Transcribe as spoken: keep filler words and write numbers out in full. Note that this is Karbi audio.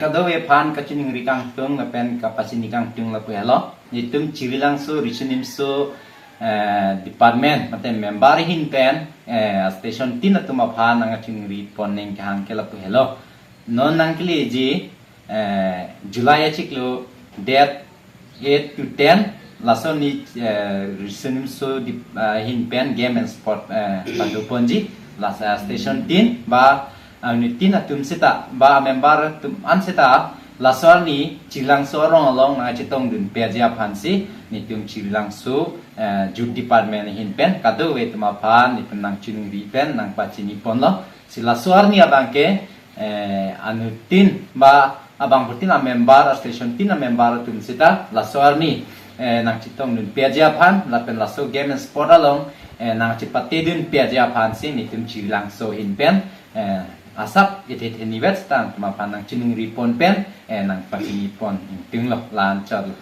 Kadokave aphan kachiningri kangtung lapen kapachini kangtung lapu helo. Netum Chiri Langso Riso Nimso eh, department mate member ahin pen eh, station tin atum aphan nangchiningri pon nangkehang ke lapu helo. Non nangkeleji eh, July achiklo date eight to ten laso arni eh, Riso Nimso dip- eh, ahin pen game and sport eh, pado ponji. Laso station tin ba arni tin atum seta ba member atum an seta laso arni Chiri Langso arong along nangchetongdun peji aphansi netum Chiri Langso eh, youth department ahin pen kadokave atum aphan netum nangchiningri pen nangpachini ponlo. Si laso arni abang ke eh, arni tin ba abangphutin amember, station tin amember atum seta laso arni eh, nangchetongdun peji aphan lapen laso game and sport along eh, nangchepatedun peji aphansi netum Chiri Langso ahin pen eh, asap ithe theni vet seta nangtum aphan nangchiningri pon pen eh, nangpachini pon ingtinglo, la-anchotlo.